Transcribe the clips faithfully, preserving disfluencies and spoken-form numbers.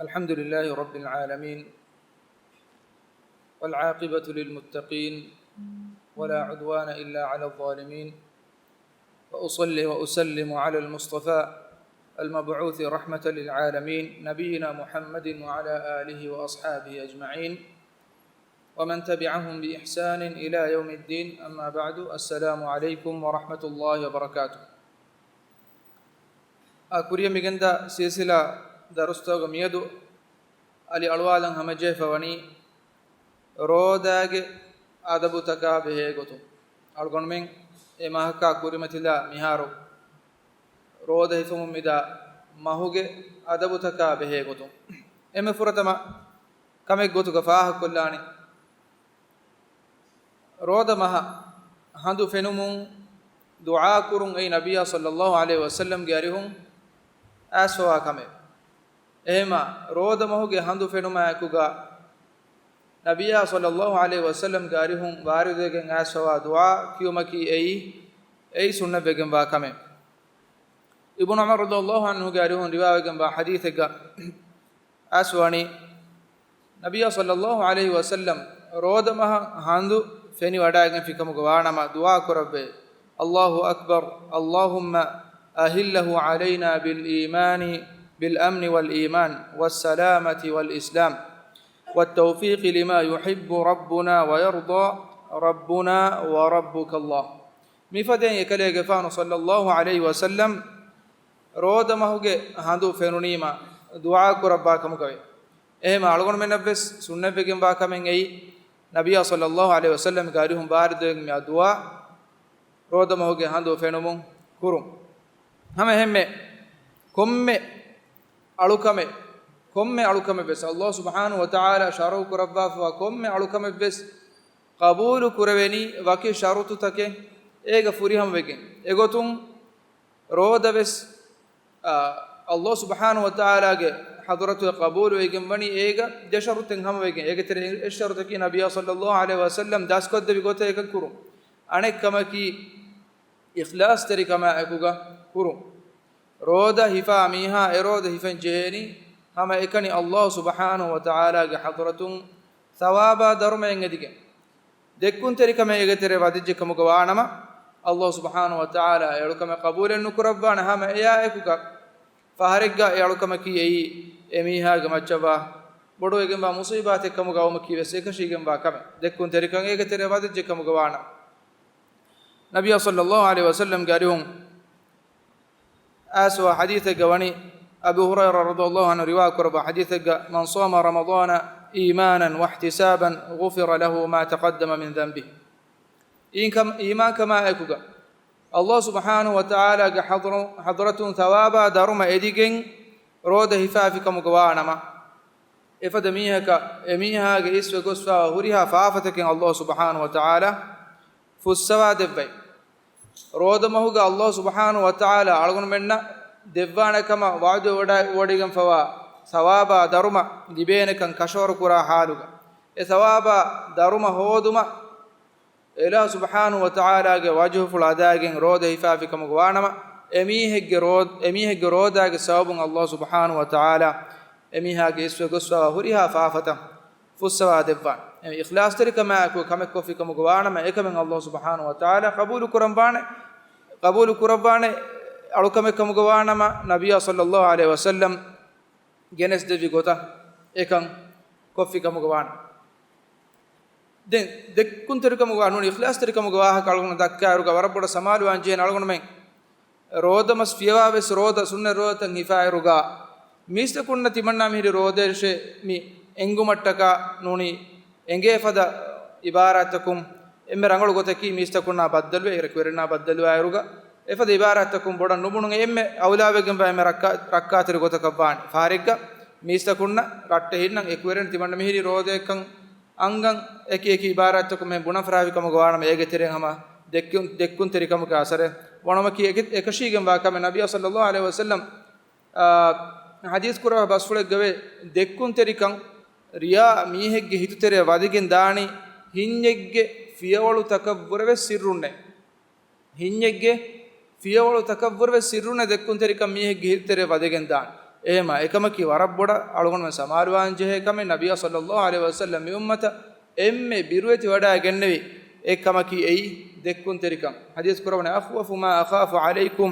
الحمد لله رب العالمين، والعاقبة للمتقين، ولا عدوان إلا على الظالمين، وأصلي وأسلم على المصطفى المبعوث رحمة للعالمين، نبينا محمد وعلى آله وأصحابه أجمعين، ومن تبعهم بإحسان إلى يوم الدين، أما بعد، السلام عليكم ورحمة الله وبركاته. އާ، ކުރިޔަށް މިގެންދާ ސިލްސިލާ ދަރުސްތަކުގަ މިއަދު އަލި އަޅުވާލަން ހަމަޖެހިފަ ވަނީ ރޯދާގެ އަދަބުތަކާ ބެހޭ ގޮތުން. އަޅުގަނޑުމެން އެ މަހަކާ ކުރިމަތިލާ މިހާރު ރޯދަ ހިފަމުން މިދާ މަހުގެ އަދަބުތަކާ ބެހޭ ގޮތުން. އެންމެ ފުރަތަމަ ކަމެއް ގޮތުގަ ފާހަގަކޮށްލާނީ، ރޯދަ މަހަށް ހަނދު ފެނުމުން ދުޢާ ކުރުން އެއީ ނަބިއްޔާ ޞައްލައްލާހު ޢަލައިހި ވަސައްލަމްގެ އަރިހުން އައިސްފަވާ ކަމެއް. އެހެންމާ ރޯދަ މަހުގެ ހަނދު ފެނުމާއެކުގަ ނަބިއްޔާ ޞައްލައްލާހު ޢަލައިހި ވަސައްލަމްގެ އަރިހުން ވާރިދުވެގެން އައިސްފަވާ ދުޢާ ކިޔުމަކީ އެއީ، އެއީ ސުންނަތްވެގެންވާ ކަމެއް. އިބްނު ޢުމަރު ރަޟިޔައްލާހު ޢަންހުގެ އަރިހުން ރިވާވެގެންވާ ޙަދީޘެއްގަ އައިސްވަނީ، ނަބިއްޔާ ޞައްލައްލާހު ޢަލައިހި ވަސައްލަމް ރޯދަ މަހަށް ހަނދު ފެނިވަޑައިގެންފި ކަމުގަ ވާނަމަ ދުޢާ ކުރައްވޭ، اللهم أكبر، اللهم أهله علينا بالإيمان، بالأمن والإيمان والسلامة والإسلام والتوفيق لما يحب ربنا ويرضى، ربنا وربك الله. މިފަދައިން އެކަލޭގެފާނު ޞައްލައްލާހު ޢަލައިހި ވަސައްލަމް ރޯދަ މަހުގެ ހަނދު ފެނުނީމަ ދުޢާ ކުރައްވާ ކަމުގަވޭ. އެހެންމަ އަޅުގަނޑުމެންނަށްވެސް ސުންނަތްވެގެންވާ ކަމެއް އެއީ، ނަބިއްޔާ ޞައްލައްލާހު ޢަލައިހި ވަސައްލަމްގެ އަރިހުން ވާރިދުވެގެން މި ދުޢާ ރޯދަ މަހުގެ ހަނދު ފެނުމުން ކުރުން. ހަމަ އެހެންމެ ކޮންމެ އަޅުކަމެއް، ކޮންމެ އަޅުކަމެއްވެސް، ﷲ ސުބްޙާނަހު ވަތަޢާލާ ޝަރުޢު ކުރައްވާފަވާ ކޮންމެ އަޅުކަމެއްވެސް ޤަބޫލު ކުރެވެނީ ވަކި ޝަރުޠުތަކެއް އޭގަ ފުރިހަމަވެގެން. އެގޮތުން ރޯދަވެސް، އާ، ﷲ ސުބްޙާނަހު ވަތަޢާލާގެ ޙަޟްރަތުގަ ޤަބޫލުވެގެން ވަނީ އޭގަ ދެ ޝަރުޠެއް ހަމަވެގެން. އޭގެ ތެރެއިން އެއް ޝަރުޠަކީ ނަބިއްޔާ ޞައްލައްލާހު ޢަލައިހި ވަސައްލަމް ދަސްކޮށްދެއްވި ގޮތަށް އެކަން ކުރުން. އަނެއް ކަމަކީ އިޚްލާޞްތެރިކަމާއެކުގަ ކުރުން. ރޯދަ ހިފާ މީހާ އެ ރޯދަ ހިފެން ޖެހޭނީ ހަމައެކަނި ﷲ ސުބްޙާނަހު ވަތަޢާލާގެ ޙަޟްރަތުން ޘަވާބާ ދަރުމައެއް އެދިގެން. ދެއްކުންތެރިކަމެއް އޭގެ ތެރެ ވަދެއްޖެ ކަމުގަ ވާނަމަ، ﷲ ސުބްޙާނަހު ވަތަޢާލާ އެ އަޅުކަމެއް ޤަބޫލެއް ނުކުރައްވާނެ. ހަމަ އެއާއެކުގަ ފަހަރެއްގަ އެ އަޅުކަމަކީ އެއީ އެ މީހާގެ މައްޗަށްވާ ބޮޑުވެގެންވާ މުޞީބާތެއް ކަމުގަ އައުމަކީ ވެސް އެކަށީގެންވާ ކަމެއް. ދެއްކުންތެރިކަން އޭގެ ތެރެ ވަދެއްޖެ ކަމުގަ ވާނަމަ، ނަބިއްޔާ ޞައްލައްލާހު ޢަލައިހި ވަސައްލަމްގެ އަރިހުން އައިސްވާ ޙަދީޘެއްގަ ވަނީ، އަބޫ ހުރައިރާ ރަޟިޔައްލާހު ޢަންހު ރިވާ ކުރައްވާ ޙަދީޘެއްގަ، من صام رمضان إيمانا واحتسابا غفر له ما تقدم من ذنبه. އީކަމް، އީމާންކަމާއެކުގަ، ﷲ ސުބްޙާނަހު ވަތަޢާލާގެ ޙަޟްރަ، ޙަޟްރަތުން ޘަވާބާ ދަރުމަ އެދިގެން ރޯދަ ހިފާފި ކަމުގަ ވާނަމަ، އެފަދަ މީހަކަށް އެމީހާގެ އިސްވެ ގޮސްފާވާ ހުރިހާ ފާފަތަކެއް ﷲ ސުބްޙާނަހު ވަތަޢާލާ ފުއްސަވާ ދެއްވައި. ރޯދަ މަހުގަ ﷲ ސުބްޙާނަހު ވަތަޢާލާ އަޅުގަނޑުމެންނަށް ދެއްވާނެ ކަމަށް ވަޢުދު ވަޑައި، ވަޑައިގެންފަވާ ޘަވާބާ ދަރުމަ ލިބޭނެކަން ކަށަވަރު ކުރާ ޙާލުގަ، އެ ޘަވާބާ ދަރުމަ ހޯދުމަށް އެ އިލާހު ސުބްޙާނަހު ވަތަޢާލާގެ ވަޖުހުފުޅު އަދާގެން ރޯދަ ހިފާފި ކަމުގަ ވާނަމަ، އެމީހެއްގެ ރޯ، އެމީހެއްގެ ރޯދާގެ ސަބަބުން ﷲ ސުބްޙާނަހު ވަތަޢާލާ އެމީހާގެ އިސްވެ ގޮސްފަވާ ހުރިހާ ފާފަތައް ފުއްސަވާ ދެއްވާނެ. އެ އިޚްލާޞްތެރިކަމާއެކު ކަމެއް ކޮށްފި ކަމުގަ ވާނަމަ، އެކަމެއް ﷲ ސުބްޙާނަހު ވަތަޢާލާ ޤަބޫލު ކުރަންވާނެ، ޤަބޫލު ކުރައްވާނެ އަޅުކަމެއް ކަމުގަ ވާނަމަ، ނަބިއްޔާ ޞައްލައްލާހު ޢަލައިހި ވަސައްލަމް ގެނެސްދެއްވި ގޮތަށް އެކަން ކޮށްފި ކަމުގަ ވާނަމަ. ދެން ދެއްކުންތެރިކަމުގަ ނޫނީ އިޚްލާޞްތެރިކަމުގަ ވާހަކަ އަޅުގަނޑު ދައްކާއިރުގަ ވަރަށް ބޮޑަށް ސަމާލުވާން ޖެހޭނެ އަޅުގަނޑުމެން ރޯދަމަސް ފިޔަވާވެސް ރޯދަ ސުންނަ ރޯދަތައް ހިފާއިރުގަ މީސްތަކުންނަށް ތިމަންނާ މިހިރީ ރޯދައެއް މި އެނގުމަށްޓަކާ ނޫނީ އެނގޭ ފަދަ އިބާރާތްތަކުން އެންމެ ރަނގަޅު ގޮތަކީ މީސްތަކުންނާ ބައްދަލުވެ، އެކުވެރިންނާ ބައްދަލުވާއިރުގަ އެފަދަ އިބާރާތްތަކުން ބޮޑަށް ނުބުނުން އެންމެ އައުލާވެގެންވާ އެންމެ ރައްކާ، ރައްކާތެރި ގޮތަކަށް ވާނެ. ފަހަރެއްގަ މީސްތަކުންނަށް ރައްޓެހިންނަށް އެކުވެރިން ތިމަންނަ މިހިރީ ރޯދައެއްކަން އަންގަން އެކި އެކި އިބާރާތްތަކުން މެ ބުނަން ފަރާވި ކަމުގަ ވާނަމަ އޭގެ ތެރެއިން ހަމަ ދެއްކުން، ދެއްކުންތެރިކަމުގެ އަސަރެއް ވަނުމަކީ އެކަށީގެންވާ ކަމެއް. ނަބިއްޔާ ޞައްލައްލާހު ޢަލައިހި ވަސައްލަމް، އާ، ޙަދީޘް ކުރައްވާ ބަސްފުޅެއްގަވޭ، ދެއްކުންތެރިކަން ރިޔާ މީހެއްގެ ހިތުތެރެއަށް ވަދެގެން ދާނީ ހިންޏެއްގެ ފިޔަވަޅުތަކަށްވުރެވެސް ސިއްރުންނޭ. ހިންޏެއްގެ ފިޔަވަޅުތަކަށްވުރެވެސް ސިއްރުންނޭ ދެއްކުންތެރިކަން މީހެއްގެ ހިތުތެރެއަށް ވަދެގެން ދާނީ. އެހެމާ އެކަމަކީ ވަރަށް ބޮޑަށް އަޅުގަނޑުމެން ސަމާލުވާން ޖެހޭ ކަމެއް. ނަބިއްޔާ ޞައްލައްލާހު ޢަލައިހި ވަސައްލަމް މި އުއްމަތަށް އެންމެ ބިރުވެތި ވަޑާގެންނެވި އެއް ކަމަކީ އެއީ ދެއްކުންތެރިކަން. ޙަދީޘް ކުރައްވަނީ، "أخوف ما أخاف عليكم،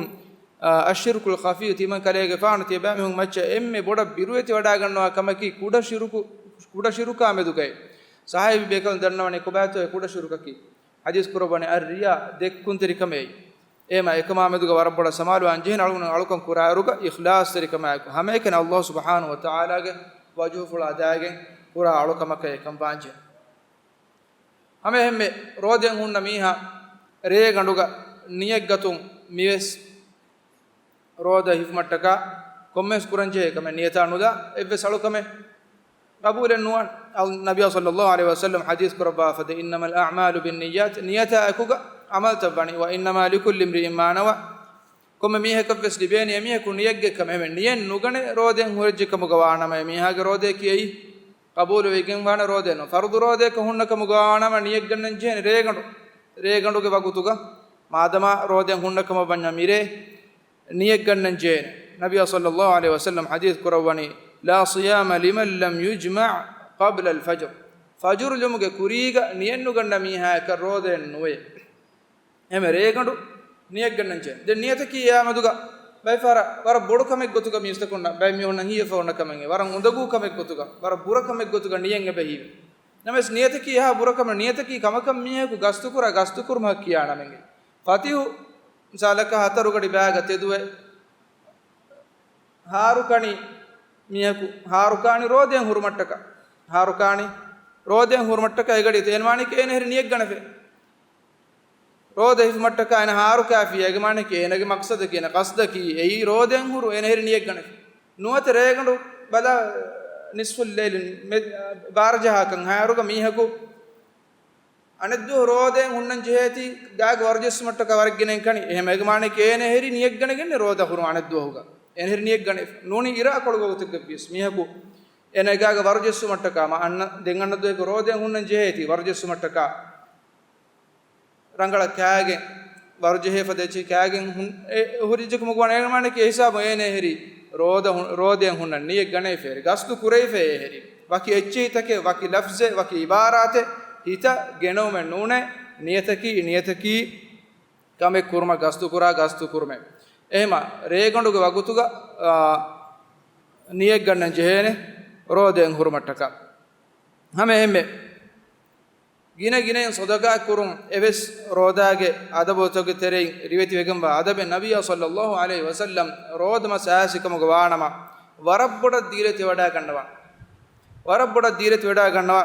އާ، الشرك الخفي." ތިމަން ކަލޭގެފާނު ތިޔަބައިމީހުން މައްޗަށް އެންމެ ބޮޑަށް ބިރުވެތި ވަޑާގަންނަވާ ކަމަކީ ކުޑަ ޝިރުކު، ކުޑަ ޝިރުކާ މެދުގައި. ޞަޙާބީ ބޭކަލުން ދަންނަވަނީ ކޮބާތޯ އެ ކުޑަ ޝިރުކަކީ؟ ޙަދީޘް ކުރައްވަނީ، "الرياء." ދެއްކުންތެރިކަމެއް. އެހެމާ އެކަމާ މެދުގަ ވަރަށް ބޮޑަށް ސަމާލުވާން ޖެހޭނެ. އަޅުގަނޑު އަޅުކަން ކުރާއިރުގަ އިޚްލާޞްތެރިކަމާއެކު ހަމައެކަނި ﷲ ސުބްޙާނަހޫ ވަތަޢާލާގެ ވަޖުހުފުޅު އަދާގެން ކުރާ އަޅުކަމަކަށް އެކަން ވާންޖެހޭ. ހަމައެހެންމެ ރޯދައިން ހުންނަ މީހާ ރޭގަނޑުގަ ނިޔަތްގަތުން މިވެސް ރޯދަ ހިފުމަށްޓަކާ ކޮންމެވެސް ކުރަންޖެހޭ ކަމެއް ނިޔަތާ ނުލާ އެއްވެސް އަޅުކަމެއް ޤަބޫލެއް ނުވާނެ. އަލް-، ނަބިއްޔާ ޞައްލައްލާހު ޢަލައިހި ވަސައްލަމް ޙަދީޘް ކުރައްވާފަދަ، "إنما الأعمال بالنيات." ނިޔަތާ އެކުގަ ޢަމަލުތައް ވަނީ، "وإنما لكل امرئ ما نوى." ކޮންމެ މީހަކަށްވެސް ލިބޭނީ އެމީހަކު ނިޔަތްގަތް ކަމެއް. އެހެން ނިޔަތް ނުގަނެ ރޯދައިން ހުރެއްޖެ ކަމުގަ ވާނަމަ، އެމީހާގެ ރޯދައަކީ އެއީ ޤަބޫލުވެގެން ވާނެ ރޯދައެއް ނޫން. ފަރުޟު ރޯދައަކަށް ހުންނަ ކަމުގަ ވާނަމަ ނިޔަތް ގަންނަން ޖެހޭނެ ރޭގަނޑު، ރޭގަނޑުގެ ވަގުތުގަ، މާދަމާ ރޯދައިން ހުންނަ ކަމަށް ވަންޏާ މިރޭ ނިޔަތް ގަންނަން ޖެހޭނެ. ނަބިއްޔާ ޞައްލައްލާހު ޢަލައިހި ވަސައްލަމް ޙަދީޘް ކުރައްވަނީ، "لا صيام لمن لم يجمع قبل الفجر." ފަޖުރު ލުމުގެ ކުރީގަ ނިޔަތް ނުގަންނަ މީހާއަކަށް ރޯދައެއް ނުވޭ. އެހެން ރޭގަނޑު ނިޔަތް ގަންނަން ޖެހޭ. ދެން ނިޔަތަކީ އެއާ މެދުގަ ބައެއް ފަހަރަށް ވަރަށް ބޮޑު ކަމެއް ގޮތުގަ މީސްތަކުންނަށް، ބައެއް މީހުންނަށް ހިތްވެފަ އޮންނަ ކަމެއް، ވަރަށް އުނދަގޫ ކަމެއް ގޮތުގަ، ވަރަށް ބުރަ ކަމެއް ގޮތުގަ ނިޔަތް އެބަ ހީވޭ. ނަމަވެސް ނިޔަތަކީ އެހާ ބުރަ ކަމެއް، ނިޔަތަކީ ކަމަކަށް މީހަކު ގަސްތުކުރާ، ގަސްތުކުރުމަކަށް ކިޔާ ނަމެއް. ފަތިހު މިސާލަކަށް ހަތަރު ގަޑި ބައިގަ ތެދުވެ، ހާރުކަނި މީހަކު، ހާރުކާނި ރޯދައިން ހުރުމަށްޓަކާ، ހާރުކާނި ރޯދައިން ހުރުމަށްޓަކާ އެގަޑި ތޭންވާނީކީ އޭނަ ހެރި ނިޔަތް ގަނެފޭ. ރޯދަ ހިފުމަށްޓަކާ އޭނަ ހާރު ކާފިޔާ، އޭގެ މާނައަކީ އޭނަގެ މަޤްޞަދަކީ، އޭނަ ޤަޞްދަކީ އެއީ ރޯދައިން ހުރު، އޭނަ ހެރި ނިޔަތް ގަނެފޭ. ނުވަތަ ރޭގަނޑު ބަލާ، ނިޞްފުއްލައިލި މެ-، ބާރަ ޖަހާކަން ހާއިރުގަ މީހަކު އަނެއްދުވަހު ރޯދައިން ހުންނަން ޖެހޭތީ، ގާގެ ވަރުޖެއްސުމަށްޓަކާ ވަރަށް ގިނައިން ކަނި. އެހެން އޭގެ މާނައަކީ އޭނަ ހެރި ނިޔަތް ގަނެގެންނެއް ރޯދަ ހުރު އަނެއްދުވަހުގަ. އޭނަ ހެރި ނިޔަތް ގަނެ ނޫނީ އިރާ ކޮޅު ވަގުތެއްގަ ވިޔަސް މީހަކު އޭނަ ގާގެ ވަރުޖެއްސުމަށްޓަކާ މަ އަންނަ ދެން އަންނައްދުވަހަކު ރޯދައިން ހުންނަން ޖެހޭތީ ވަރުޖެއްސުމަށްޓަކާ ރަނގަޅަށް ކާގެން، ވަރުޖެހޭ ފަދަ އެއްޗެއް ކާގެން ހުން-، އެ، ހުރިއްޖެކަމުގަ ވާނެ. އޭގެ މާނައަކީ އެ ހިސާބުން އޭނަ ހެރި ރޯދަ ހު-، ރޯދައިން ހުންނަން ނިޔަތް ގަނެފައި ހެރި. ގަސްދު ކުރެވިފައި ހެރި. ވަކި އެއްޗެހިތަކެއް، ވަކި ލަފްޒެއް، ވަކި އިބާރާތެއް ހިތަށް ގެނައުމެއް ނޫނޭ. ނިޔަތަކީ، ނިޔަތަކީ ކަމެއް ކުރުމަށް ގަސްދު ކުރާ ގަސްދު ކުރުމެއް. އެހެމަ ރޭގަނޑުގެ ވަގުތުގަ، އާ، ނިޔަތް ގަންނަން ޖެހޭނެ ރޯދައިން ހުރުމަށްޓަކާ. ހަމަ އެހެންމެ ގިނަ ގިނައިން ޞަދަޤާތް ކުރުން އެވެސް ރޯދާގެ އަދަބުތަކުގެ ތެރެއިން ރިވެތިވެގެންވާ އަދަބެއް. ނަބިއްޔާ ޞައްލައްލާހު ޢަލައިހި ވަސައްލަމް ރޯދަމަސް އައިސް ކަމުގަ ވާނަމަ، ވަރަށް ބޮޑަށް ދީލަތި ވަޑާގަންނަވާ. ވަރަށް ބޮޑަށް ދީލަތި ވަޑާގަންނަވާ.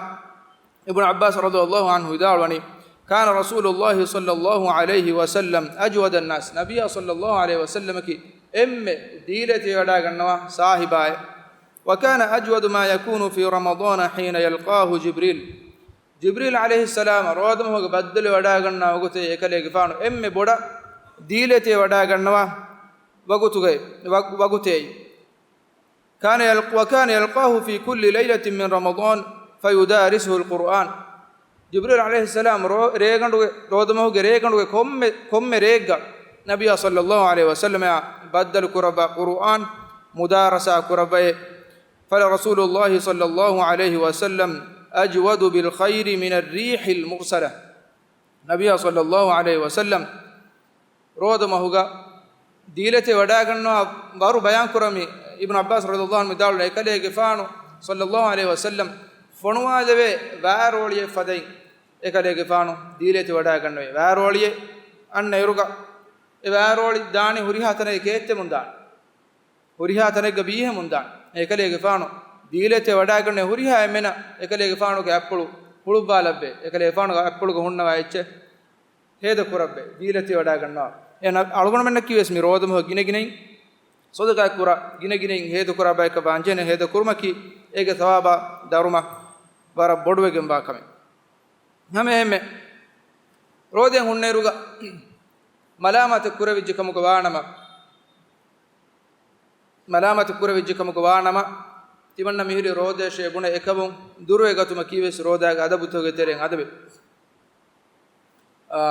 އިބްނު ޢައްބާސް ރަޟިޔައްލާހު ޢަންހު ވިދާޅުވަނީ، كان رسول الله صلى الله عليه وسلم أجود الناس. ނަބިއްޔާ ޞައްލައްލާހު ޢަލައިހި ވަސައްލަމަކީ އެންމެ ދީލަތި ވަޑާގަންނަވާ ޞާޙިބާއޭ. وكان أجود ما يكون في رمضان حين يلقاه جبريل. ޖިބްރީލް ޢަލައިހިއްސަލާމަށް ރޯދަމަހުގެ ބައްދަލުވެވަޑާގަންނަވާ ވަގުތެއް އެކަލޭގެފާނު އެންމެ ބޮޑަށް ދީލަތިވެވަޑާގަންނަވާ ވަގުތުގައި، ވަގު-، ވަގުތެއް. كان يلق-، وكان يلقاه في كل ليلة من رمضان فيدارسه القرآن. ޖިބްރީލް ޢަލައިހިއްސަލާމް ރޯ-، ރޭގަނޑުގެ، ރޯދަމަހުގެ ރޭގަނޑުގެ ކޮންމެ، ކޮންމެ ރެއެއްގަ ނަބިއްޔާ ޞައްލައްލާހު ޢަލައިހި ވަސައްލަމާ ބައްދަލު ކުރައްވާ ޤުރުއާން މުދާރަސާ ކުރައްވައޭ. فلرسول الله صلى الله عليه وسلم أجود بالخير من الريح المرسلة. ނަބިއްޔާ ޞައްލައްލާހު ޢަލައިހި ވަސައްލަމް ރޯދަމަހުގަ ދީލަތި ވަޑާގަންނަވާ ވަރު ބަޔާން ކުރަމި، އިބްނު ޢައްބާސް ރަޟިޔައްލާހު ޢަންހު ވިދާޅުވި، އެކަލޭގެފާނު ޞައްލައްލާހު ޢަލައިހި ވަސައްލަމް ފޮނުވާލެވޭ ވާރޯޅިއެއް ފަދައިން އެކަލޭގެފާނު ދީލަތި ވަޑާގަންނަވައި. ވާރޯޅިއެއް އަންނަ އިރުގަ އެ ވާރޯޅި ދާނީ ހުރިހާ ތަނެއް ކޭއްތެމުން ދާނެ. ހުރިހާ ތަނެއްގަ ބީހެމުން ދާނެ. އެކަލޭގެފާނު ދީލަތި ވަޑާގަންނަ ހުރިހާ އެންމެނަށް އެކަލޭގެފާނުގެ އަތްޕުޅު ހުޅުއްވާލައްވޭ. އެކަލޭގެފާނުގެ އަތްޕުޅުގަ ހުންނަވާ އެއްޗެއް ހޭދަ ކުރައްވޭ، ދީލަތި ވަޑާގަންނަވާ. އެ ނަ-، އަޅުގަނޑުމެންނަކީ ވެސް މި ރޯދަމަހު ގިނަ ގިނައިން ޞަދަޤާތް ކުރާ، ގިނަ ގިނައިން ހޭދަ ކުރާ ބަޔަކަށް ވާންޖެހޭނެ. ހޭދަ ކުރުމަކީ އޭގެ ޘަވާބާ ދަރުމަ ވަރަށް ބޮޑުވެގެންވާ ކަމެއް. ހަމައެހެންމެ ރޯދައިން ހުންނައިރުގަ މަލާމާތެއް ކުރެވިއްޖެ ކަމުގަ ވާނަމަ، މަލާމާތެއް ކުރެވިއްޖެ ކަމުގަ ވާނަމަ، ތިމަންނަ މިހިރީ ރޯދައަށޭ ބުނެ އެކަމުން ދުރުވެގަތުމަކީ ވެސް ރޯދާގެ އަދަބުތަކުގެ ތެރެއިން އަދަބެއް. އާ،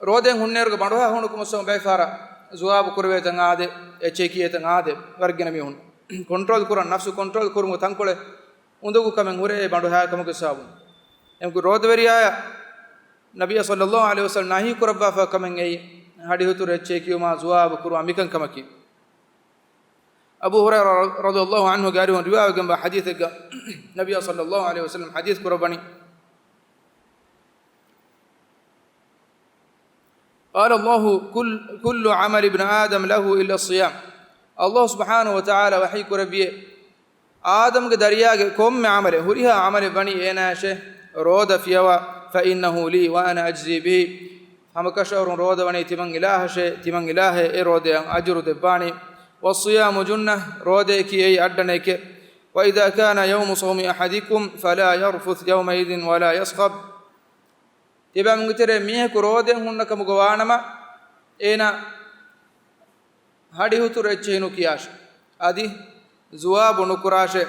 ރޯދައިން ހުންނައިރުގަ ބަނޑުހާ ހޫނުކުމަށް ބައެއް ފަހަރަށް ޖުވާބު ކުރެވޭތަން އާދެ، އެއްޗެހި ކިޔޭތަން އާދެ، ވަރަށް ގިނަ މީހުން. ކޮންޓްރޯލް ކުރަން، ނަފްސު ކޮންޓްރޯލް ކުރުމުގެ ތަންކޮޅެއް އުނދަގޫ ކަމެއް ހުރޭ ބަނޑުހާ ކަމުގެ ސަބަބުން. އެމަގު ރޯދަވެރިޔާއަށް ނަބިއްޔާ ޞައްލައްލާހު ޢަލައިހި ވަސައްލަމް ނަހީ ކުރައްވާފަ ކަމެއް އެއީ، ހަޑިހުތުރު އެއްޗެހި ކިޔުމާ ޒުވާބު ކުރުވާ މިކަންކަމަކީ. އަބޫ ހުރައިރާ ރަ-، ރަޟިޔައްލާހު ޢަންހުގެ އަރިހުން ރިވާވެގެންވާ ޙަދީޘެއްގަ ނަބިއްޔާ ޞައްލައްލާހު ޢަލައިހި ވަސައްލަމް ޙަދީޘް ކުރައްވަނީ، قال الله كل، كل عمل ابن آدم له إلا الصيام. ﷲ ސުބްޙާނަހު ވަތަޢާލާ ވަޙީ ކުރެއްވިއޭ، އާދަމްގެ ދަރިޔާގެ ކޮންމެ ޢަމަލެއް، ހުރިހާ ޢަމަލެއް ވަނީ އޭނާއަށޭ ރޯދަ ފިޔަވާ، فإنه لي وأنا أجزي به. ހަމަކަށަވަރުން ރޯދަ ވަނީ ތިމަން އިލާހަށޭ، ތިމަން އިލާހޭ އެ ރޯދަޔަށް އަޖުރު ދެއްވާނީ. والصيام جنة، ރޯދަޔަކީ އެއީ އައްޑަނެކޭ. وإذا كان يوم صوم أحدكم فلا يرفث يومئذ ولا يصخب. ތިޔަބައިމީހުންގެ ތެރޭ މީހަކު ރޯދައިން ހުންނަ ކަމުގަ ވާނަމަ، އޭނާ ހަޑިހުތުރު އެއްޗެހި ނުކިޔާށޭ. އަދި ޒުވާބު ނުކުރާށޭ.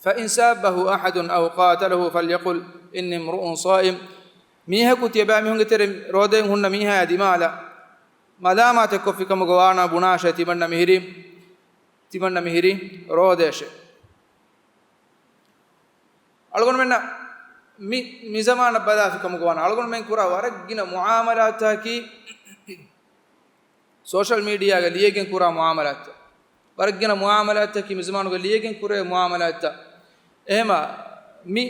فإن سابه أحد أو قاتله فليقل إني امرؤ صائم. މީހަކު ތިޔަބައިމީހުންގެ ތެރޭ ރޯދައިން ހުންނަ މީހާޔާ ދިމާލަށް މަލާމާތެއް ކޮށްފި ކަމުގަ ވާނަމަ ބުނާށޭ، ތިމަންނަ މިހިރީ، ތިމަންނަ މިހިރީ ރޯދައަށޭ. އަޅުގަނޑުމެންނަށް މި، މި ޒަމާނަށް ބަލާފި ކަމުގަ ވާނަމަ، އަޅުގަނޑުމެން ކުރާ ވަރަށް ގިނަ މުޢާމަލާތަކީ ސޯޝަލް މީޑިއާގަ ލިޔެގެން ކުރާ މުޢާމަލާތްތައް. ވަރަށް ގިނަ މުޢާމަލާތްތަކީ މި ޒަމާނުގަ ލިޔެގެން ކުރޭ މުޢާމަލާތްތައް. އެހެމަ މި